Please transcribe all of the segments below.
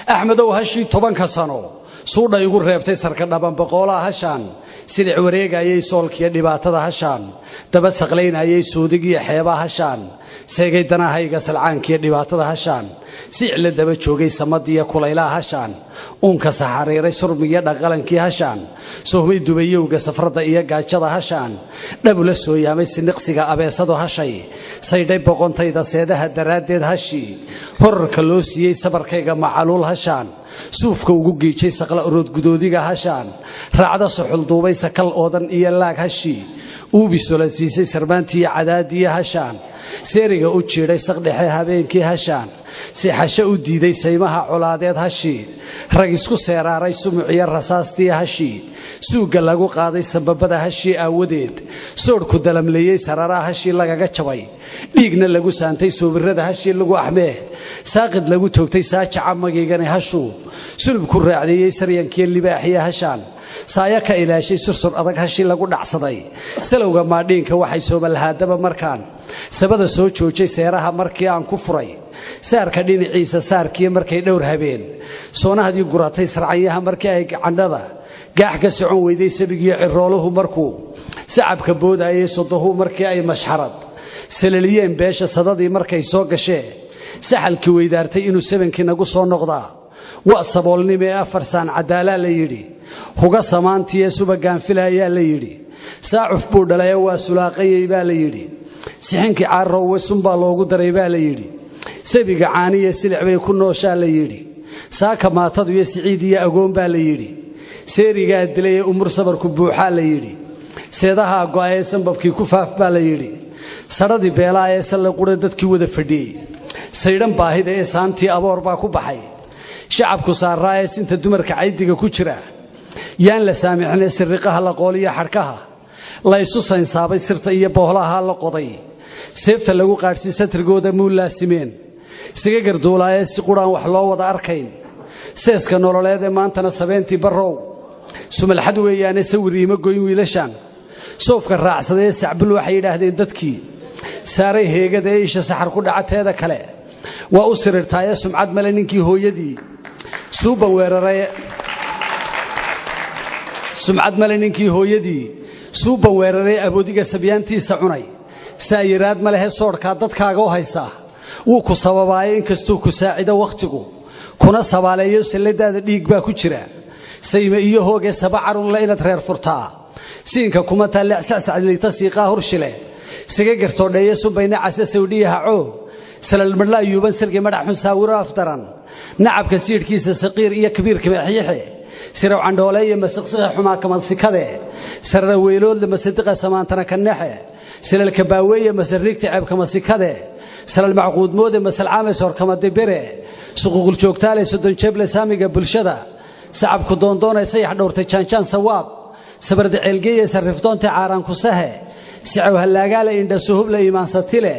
Axmedow, hashii 10-ka sano suudha igu reebtay, sarka dhaban boqoolaha hashaan silic wareegayay, soolkiyo dhibaatada hashaan daba saqlaynayay, suudigiyo xeebaha hashaan seegay, danahayga salcaankiyo dhibaatada hashaan sic la daba joogay, samadiyo kulaylaha hashaan uunka saxariiray, surmigiyo dhaqalankii hashaan sohmay, dubayowga safradda iyo gaajada hashaan dhabula sooyaamay, siniqsiga abeesadu hashay saydhay, boqontayda seedaha daraaddeed hashii horarka loo siiyey, sabarkayga macaluul hashaan suufka ugu giijay, saqla oroodgudoodiga hashaan raacda suxulduubay, sakal oodan iyo laag hashii uubi solansiisay, sarmaantiiyo cadaadiyo hashaan seeriga u jiidhay, saqdhexe habeenkii hashaan sixasho u diiday, saymaha colaadeed hashii rag isku seeraaray, sumuciyo rasaastii hashii suugga lagu qaaday, sambabada hashii aawadeed soodhku dalamleeyey, sararaha hashii lagaga jabay, dhiigna lagu saantay, soobirada hashii lagu axmee, saaqid lagu toogtay, saajaca magiigani hashuu sulub ku raacdeeyey, saryankiyo libaaxiya hashaan saaya ka ilaashay, sursur adag hashii lagu dhacsaday, salowga maadhiinka waxay soomalhaadaba markaan sabada soo joojay, seeraha markii aan ku furay, saarka dhinaciisa saarkiiyo markay dhowr habeen soonahadii guratay, sarcanyaha markii ay candhada gaax ka socon weyday, sabigiyo cirooluhu markuu sacabka boodayay, sodohuu markii ay mashxarad salaliyeen, beesha sadadii markay soo gashee, saxalkii weydaartay, inuu sabankii nagu soo noqdaa wa saboolnimo ee afar saan cadaalaa la yidhi, huga samaantiiee subagaan filaayaa la yidhi, saacuf buu dhalaye waa sulaaqayey baa la yidhi, sixinkii caaroowe sunbaa loogu daray baa la yidhi, sabiga caaniye silic bay ku nooshaa la yidhi, saaka maatadu iyo siciid iyo agoon baa la yidhi, seerigaa dilay ee umur sabarku buuxaa la yidhi, seedahaa go'a ee sanbabkii ku faaf baa la yidhi, sadhadii beelaa ee salle qura dadkii wada fadhiyey, saydhan baahida ee saantii aboor baa ku baxay, shacabku saaraa ee sinta dumarka caydiga ku jira, yaan la saamixinee siriqaha la qooliyo xadhkaha la isu saynsaabay, sirta iyo boohlaha la qoday, seefta lagu qaadhsiy, satrigooda muu laasimeen, siga garduulaayee si quraan wax loo wada arkayn, seeska nololeed ee maantana sabeentii barrow sumalxad weeyaane, sawir iima goyn wiilashaan soofka raacsadee sacbul waxay yidhaahdeen dadkii saaray heegada ee isha saxar ku dhaca, teeda kale waa u sirirtaaye sumcad male ninkii hooyadii suuban weeraraye, sumcad male ninkii hooyadii suuban weeraray, aboodiga sabyaantiisa cunay, saayiraad ma lehe soodhkaa dadkaaga u haysaa, wuu ku sababaaye inkastuu ku saacido wakhtigu kuna sabaaleeyo, salladaada dhiig baa ku jira, sayme iyo hooge saba carunle inaad reer furtaa, siinka kuma taalle sacsacliita siiqaa hurshile, siga gartoodheeye subayna case sawdhiyaha coo, salalmadhlaa yuuban sirgi madhaxun saawiro afdaran, nacabka siidhkiisa saqiir iyo kabiirka meexyixe, siraw candhooleeye masiqsiqa xumaa kamasikade, sarara weyloodle masadiqa samaantana kanexe, silalka baaweeye masariigta ceebkamasikade, salal macquudmoode masalcaames horkamadibire, suquuquljoogtaale soddonjeeble saamiga bulshada, sacabku doondoonay sayax dhowrtay jaanjaan sawaab, sabarda ceelgeeye sarrifdoonta caaraankusahe, sicow hallaagaale indhasuhuble iimaansatile,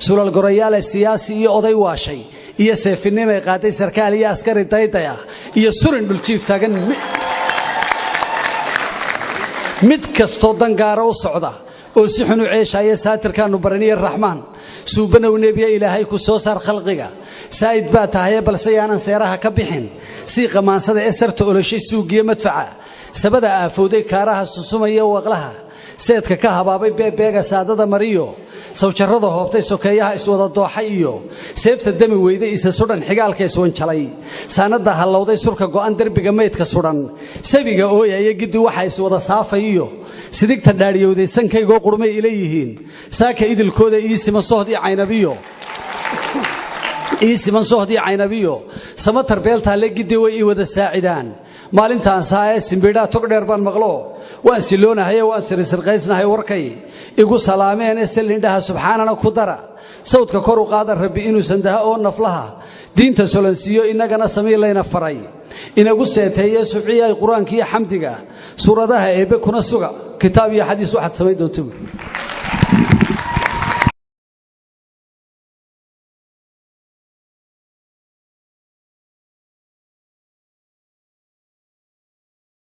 sulalgorayaale siyaasi iyo oday waashay iyo seefinimay qaaday, sarkaal iyo askari daydaya iyo surin dhuljiif taagan, mid kastoo dangaara u socda oo si xun u ceeshaaya, saatirkaannu baraniye raxmaan suubanow nebiya ilaahay ku soo saar khalqiga, saa'id baa tahaye balse yaanan seeraha ka bixin, sii qamaansada ee sarta oloshay, suugiyo madfaca sabada aafowday, kaaraha susumaya, waqlaha seedka ka habaabay, beebeega saadada mariyo, sawjarrada hoobtay, sokeeyaha iswada dooxay iyo seefta dami weyday, isa sudhan xigaalka iswanjalay, saanadda hallowday, surka go'an, derbiga maydka sudhan, sabiga ooyaya, giddi waxa iswada saafay iyo sidigta dhaadhiyowday, sankaygoo qurmay ila yihiin, saaka idilkooda iisima sohdii caynabiyo, ii siman sohdii caynabiyo, samatar beeltaalle giddi way ii wada saacidaan, maalintaan saaee simbiidhaa tog dheer baan maqlo, waan siloonahaye waan sirisirqaysnahay, warkay igu salaameene sallindhaha subxaanana ku dara, sawdka kor u qaada, rabbi inuu sandaha oo naflaha diinta solansiiyo, innagana samiilayna faray, inagu seeteeye subciyay qur-aankiiyo xamdiga suuradaha eebbe kuna suga, kitaab iyo xadiis waxaad samayn doonta buuri.